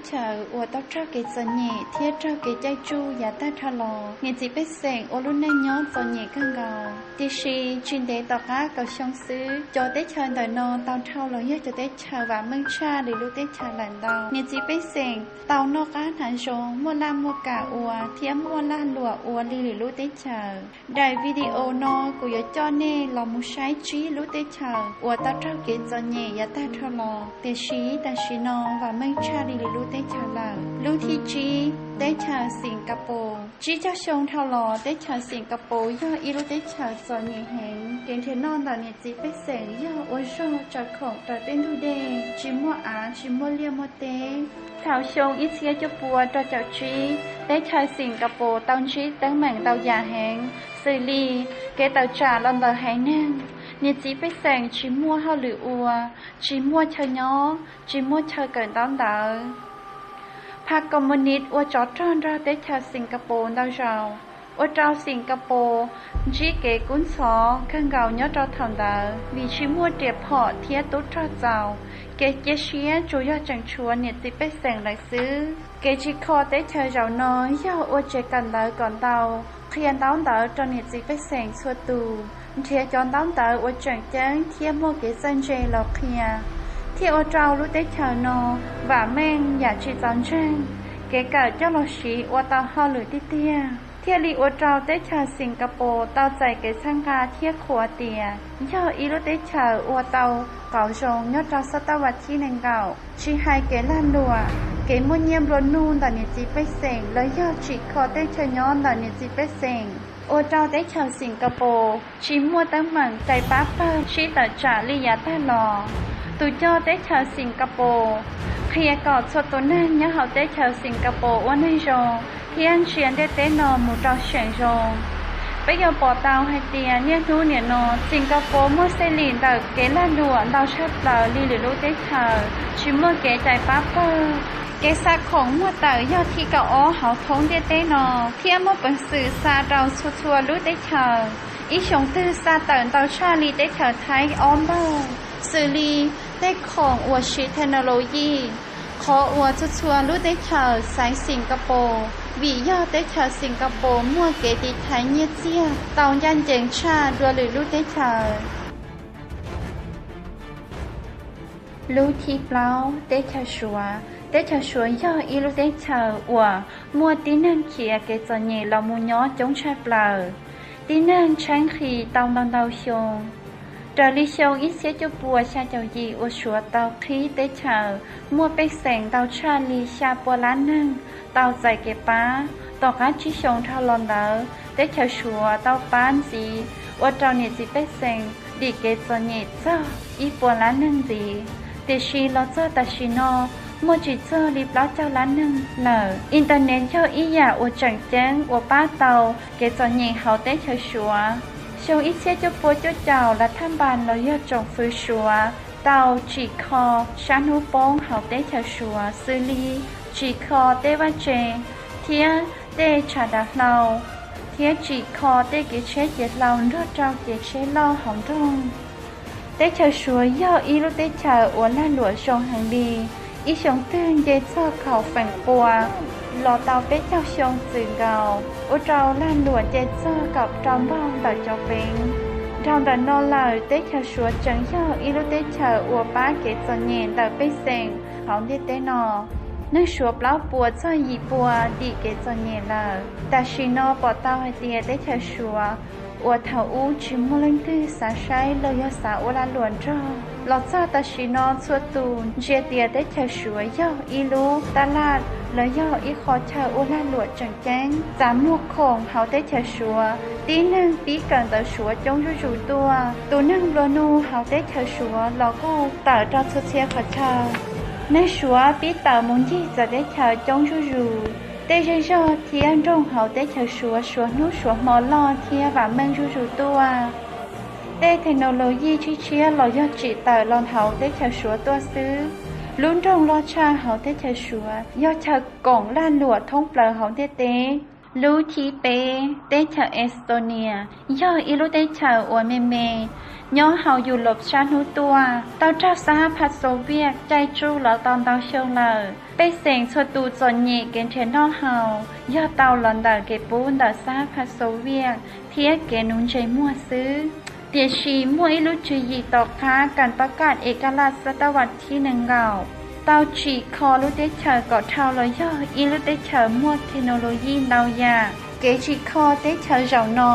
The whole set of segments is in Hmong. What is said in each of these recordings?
chaws uas tau raug kev txom nyem thiab raug kev caij tsuj yav tag dhau los. Niam txiv pej xeem ua lub neej nyob txom nyem kawg nkaus, tiam sis tsis ntev tom qab kaum xyoo xwb, cov teb chaws ntawm no tau dhau los yog cov teb chaws vam meej tshaj lwm lub teb chaws lawm ntau. Niam txiv pej xeem tau noj qab hnav zoo, muaj laj muaj kam ua thiab muaj lag luam ua li lwm lub teb chaws. Daim video no kuv yuav coj nej los mus saib tsib lub teb chaws uas tau raug kev txom nyem yav tag dhau los, tiam sis tam sim no vam meej tshaj li lwm lub teb chaws lawm. Lub thib tsib, teb chaws Singapore. Tsib caug xyoo dhau los, teb chaws Singapore yog ib lub teb chaws txom nyem heev. Kev nrhiav noj ntawm niam txiv pej xeem yog ua zog tsaws khoom raws tej ntug dej, tsis muaj av, tsis muaj liaj muaj teb. Thaum xyoo ib txhiab cuaj pua rau caum tsib, teb chaws Singapore tau ntsib teeb meem ntau yam heev, xws li kev tawm tsam los ntawm haiv neeg, niam txiv pej xeem tsis muaj hauj lwm ua, tsis muaj chaw nyob, tsis muaj chaw kawm ntaub ntawv. Phab Komuniv ua tsov rog nrog teb chaws Singapore ntau zaus, ua rau Singapore ntsib kev kub ntxhov kawg nkaus nyob rau thaum ntawd, vim tsis muaj riam phom thiab tub rog txaus. Kev cia siab tsuas yog tseem tshuav niam txiv pej xeem lawm xwb. Kev tsim kho teb chaws zaum no yog ua tsev kawm ntawv kom ntau, qhia ntaub ntawv rau niam txiv pej xeem txhua tus, nrhiav cov ntaub ntawv uas tseem ceeb thiab muaj kev txawj ntse los qhia, thiaj ua rau lub teb chaws no vam meej yam tsis txaus ntseeg, kev kawm coj los siv ua tau hauj lwm tiag tiag. Thiaj li ua rau teb chaws Singapore tau txais kev txhawb nqa thiab qhuas tias yog ib lub teb chaws ua tau qauv zoo nyob rau xab tab vas thib nees nkaum, tsis hais kev lag luam, kev muaj nyiaj nplua nuj ntawm niam txiv pej xeem los yog tsim kho tej chaw nyob ntawm niam txiv pej xeem, ua rau teb chaws Singapore tsis muaj teeb meem cais pab pawg sib tawm tsam li yav tag los. Tus coj teb chaws Singapore qhia kom txhua tus neeg nyob hauv teb chaws Singapore ua neeg zoo thiab ntsia ntiaj teb no mus rau seem zoo. Peb yuav pom tau hais tias niaj hnub nim no Singapore muaj xej lim ntawm kev lag luam ntau tshaj plaws li lwm lub teb chaws, tsis muaj kev cais pab pawg. Kev xa khoom muaj tawm yog thib kaum ob hauv thoob ntiaj teb no, thiab muaj peev xwm xa rau txhua txhua lub teb chaws. Ib xyoos twg xa tawm ntau tshaj li teb chaws Thaib ob npaug. Xws li tej khoom uas siv technology, qhov uas txhua txhua lub teb chaws xaiv Singapore, vim yog teb chaws Singapore muaj kev tiv thaiv nyiaj txiag tau ncaj ncees tshaj dua lwm lub teb chaws. Lub thib plaub, teb chaws Suav. Teb chaws Suav yog ib lub teb chaws uas muaj tib neeg khiav kev txom nyem los mus nyob coob tshaj plaws. Tib neeg tshaib nqhis tau ntau ntau xyoo. Raws li xyoo ib txhiab cuaj pua xya caum yim uas Suav tau qhib teb chaws muaj pej xeem ntau tshaj li xya pua lab neeg tau txais kev pab. Tom qab tsib xyoos dhau los ntawd, teb chaws Suav tau pab ntxiv ua rau niam txiv pej xeem dim kev txom nyem txog ib pua lab neeg ntxiv. Tiam sis los txog tam sim no, muaj tsis txog li plaub caug lab neeg lawm. Internet yog ib yam uas tseem ceeb uas pab tau kev txom nyem hauv teb chaws Suav. Xyoo ib txhiab cuaj pua cuaj caum, lav thaj npas los yog tsoom fwv Suav tau tsim kho sab hnub poob hauv teb chaws Suav, xws li tsim kho tej vaj tse thiab tej tshav dav hlau, thiab tsim kho tej kev tsheb ciav hlau nrog rau kev tsheb loj hauv nroog. Teb chaws Suav yog ib lub teb chaws uas lag luam zoo heev li. Ib xyoos twg nce txog kaum feem pua los tau peb caug xyoo txwm nkaus, ua rau lag luam nce txog kaum rau npaug ntawm cov peev. Dhau ntawm no lawm, teb chaws Suav tseem yog ib lub teb chaws uas pab kev txom nyem ntawm pej xeem hauv ntiaj teb no. Neeg Suav plaub puas txog yim pua dim kev txom nyem lawm. Tam sim no pom tau hais tias teb chaws Suav uas thaum ub tsis muaj leej twg xav saib los yog xav ua lag luam nrog, los txog tam sim no txhua tus ntsia tias teb chaws Suav yog ib lub taj laj los yog ib qho chaw ua lag luam tseem ceeb. Txav muag khoom hauv teb chaws Suav, tib neeg pib kawm ntawv Suav coob zuj zus tuaj. Tus neeg nplua nuj hauv teb chaws Suav los kuj tawm rau txhua txhia qhov chaw. Neeg Suav pib tawm mus ncig txawv teb chaws coob zuj zus. Tej zej zog thiab nroog hauv teb chaws Suav suav hnub suav hmo loj thiab vam meej zuj zus tuaj. Tej technology tshiab tshiab los yog tsim tawm los hauv teb chaws Suav tuaj xwb. Lub nroog loj tshaj hauv teb chaws Suav yog chaw koom lag luam thoob plaws hauv ntiaj teb. Lub thib peb, teb chaws Estonia, yog ib lub teb chaws uas me me, Nyob hauv Yus Lauv sab hnub tuaj, tau raug Xab Hab Phas Xov Viaj caij tsuj los tau ntau xyoo lawm. Pej xeem txhua tus txom nyem kev nrhiav noj haus yog tau los ntawm kev pub ntawm Xab Hab Phas Xov Viaj thiab kev nuv ntsej muag xwb. Tiam sis muaj ib lub tswv yim tom qab kam pab kaj es kaj laj xab tab vas thib nees nkaum tau tsim kho lub teb chaws kom dhau los yog ib lub teb chaws muaj theknoloyij ntau yam. Kev tsim kho teb chaws zaum no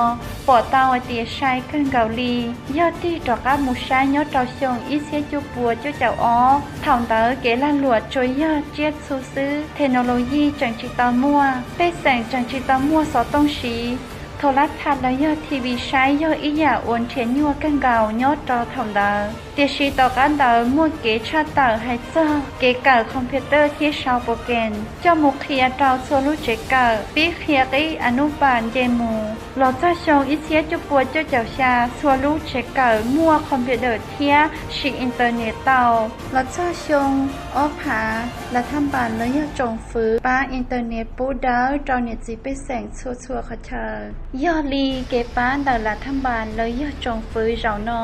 pom tau hais tias sai kawg nkaus li. Yog tig rov qab mus saib nyob rau xyoo ib txhiab cuaj puas cuaj caum ob, thaum ntawd kev lag luam tsuas yog tsiaj txhu xwb, theknoloyij tseem tsis tau muaj, pej xeem tseem tsis tau muaj xov tooj siv. Thaum lab thaj los yog T V saib yog ib yam uas nrhiav nyuaj kawg nkaus nyob rau thaum ntawd. Tiam sis tom qab ntawd muaj kev tshaj tawm hais txog kev kawm computer thiab sau program coj mus qhia rau txhua lub tsev kawm, pib qhia qib anub pas nce mus. Los txog xyoo ib txhiab cuaj puas cuaj caum xya, txhua lub tsev kawm muaj computer thiab siv internet tau. Los txog xyoo ob phav, las thaj npas los yog tsoom fwv pab internet pub dawb rau niam txiv pej xeem txhua txhua qhov chaw. Yog li, kev pab ntawm las thaj npas los yog tsoom fwv zaum no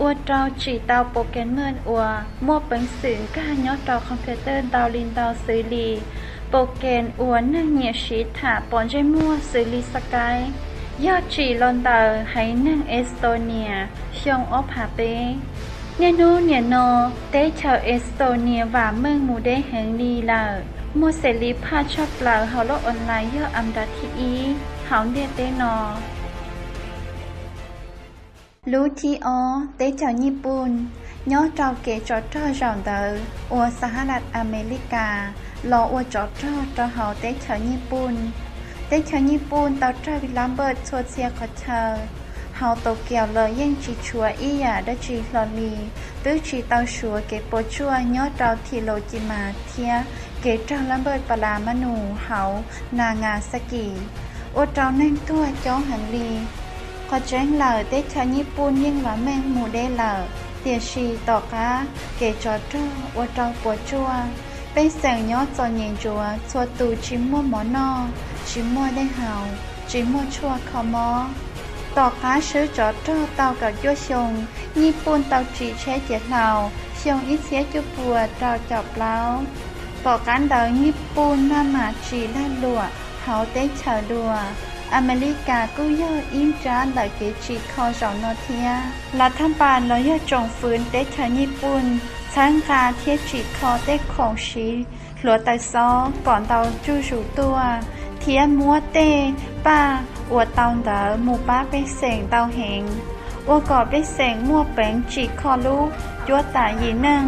ua rau tsim tau program uas muaj peev xwm nkag nyob rau computer ntau li ntau xws li program uas neeg nyiam siv tham pom ntsej muag xws li Skype, yog tsim los ntawm haiv neeg Estonia xyoo ob phav peb. Niaj hnub nim no, teb chaws Estonia vam meej mus deb heev li lawm, muaj xws li phaj tshaj plaws hauv lub online yog Amda thib ib hauv ntiaj teb no. Lub thib ob, teb chaws Nyij Pooj. Nyob rau kev tsov rog zaum ntawd uas Xahas Las Amelikas los ua tsov rog rau hauv teb chaws Nyij Pooj. Teb chaws Nyij Pooj tau raug lab npawj txhua txhia qhov chaw. Hauv Tokyo los yeej tsis tshuav ib yam dab tsi hlo li, twb tsis tau suav kev puas tsuaj nyob rau thim los ci mas thiab kev raug lab npawj pas las mab nus hauv Nagasaki, ua rau neeg tuag coob heev li. Qhov tseeb lawm, teb chaws Nyij Pooj yeej vam meej mus deb lawm, tiam sis tom qab kev tsov rog ua rau puas tsuaj, pej xeem nyob txom nyem ntsuav, txhua tus tsis muaj mov noj, tsis muaj dej haus, tsis muaj tshuaj kho mob. Tom qab swb tsov rog tau kaum cuaj xyoo, Nyij Pooj tau tsim tsheb ciav hlau xyoo ib txhiab cuaj puas rau caum plaub. Tom qab ntawd Nyij Pooj maj mam tsim lag luam hauv teb chaws dua. Amelikas kuj yog ib nrab ntawm kev tsim kho zaum no thiab. Las thaj npas los yog tsoom fwv teb chaws Nyij Pooj txhawb nqa thiab tsim kho tej khoom siv hluav taws xob kom ntau zuj zus tuaj, thiab muab tej paj uas tau ntawd mus pab pej xeem ntau heev, ua kom pej xeem muaj peev tsim kho lub cuab tam yim neej,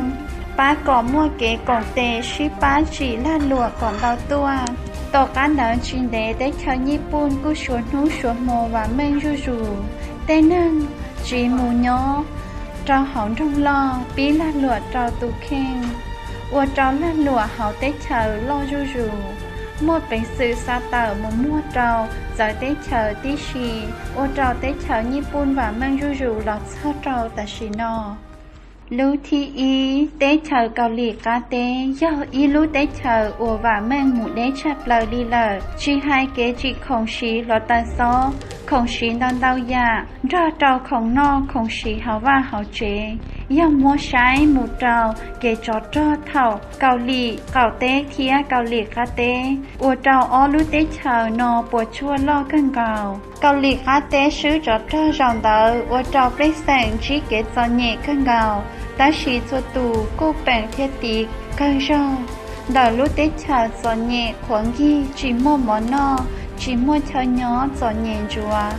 pab kom muaj kev koom tes sib pab tsim lag luam kom ntau tuaj. Tom qab ntawd tsis ntev teb chaws Nyij Pooj kuj suav hnub suav hmo vam meej zuj zus. Tej neeg tsiv mus nyob rau hauv nroog loj pib lag luam rau tus kheej, ua rau lag luam hauv teb chaws loj zuj zus, muaj peev xwm xa tawm mus muag rau txawv teb chaws tib si, ua rau teb chaws Nyij Pooj vam meej zuj zus los txog rau tam sim no. Lub thib ib, teb chaws Kaus Lim Qab Teb yog ib lub teb chaws uas vam meej mus deb tshaj plaws li lawm, tsis hais kev tsim khoom siv hluav taws xob, khoom siv ntau ntau yam nrog rau khoom noj khoom siv hauv vaj hauv tsev. Yog muab saib mus rau kev tsov rog thaum Kaus Lim Qaum Teb thiab Kaus Lim Qab Teb, ua rau ob lub teb chaws no puas tsuaj loj kawg nkaus. Kaus Lim Qab Teb swb tsov rog zaum ntawd ua rau pej xeem ntsib kev txom nyem kawg nkaus, tab sis txhua tus kuj peem thiab tiv kawg zog. Ntawm lub teb chaws txom nyem qhuav nkig, tsis muaj mov noj, tsis muaj chaw nyob, txom nyem ntsuav,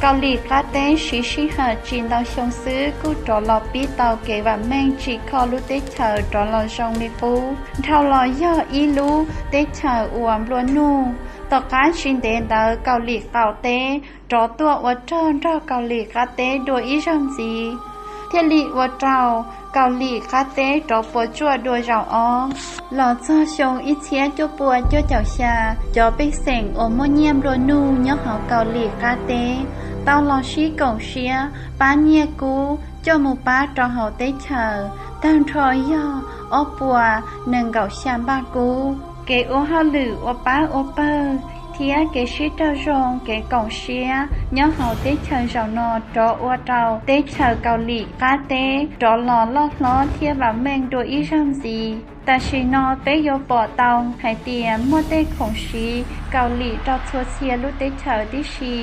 Kaus Lim Qab Teb siv sij hawm tsis ntau xyoo xwb kuj rov los pib tau kev vam meej tsim kho lub teb chaws rov los zoo li qub, dhau los yog ib lub teb chaws uas nplua nuj. Tom qab tsis ntev ntawd Kaus Lim Qaum Teb rov tuaj ua rog nrog Kaus Lim Qab Teb dua ib zaug ntxiv, thiaj li ua rau Kaus Lim Qab Teb rov puas tsuaj dua zaum ob. Los txog xyoo ib txhiab cuaj puas cuaj caum xya, cov pej xeem uas muaj nyiaj nplua nuj nyob hauv Kaus Lim Qab Teb tau los sib koom siab pab nyiaj kub coj mus pab rau hauv teb chaws, tag nrho yog ob puas nees nkaum xya npaj kub. Kev ua hauj lwm ua pab ua pawg thiab kev sib raug zoo, kev koom siab nyob hauv teb chaws zaum no rov ua rau teb chaws Kaus Lim qab teb rov los loj hlob thiab vam meej dua ib zaug ntxiv. Tam sim no peb yuav pom tau hais tias muaj tej khoom siv Kaus Lim rau txhua txhia lub teb chaws tib si.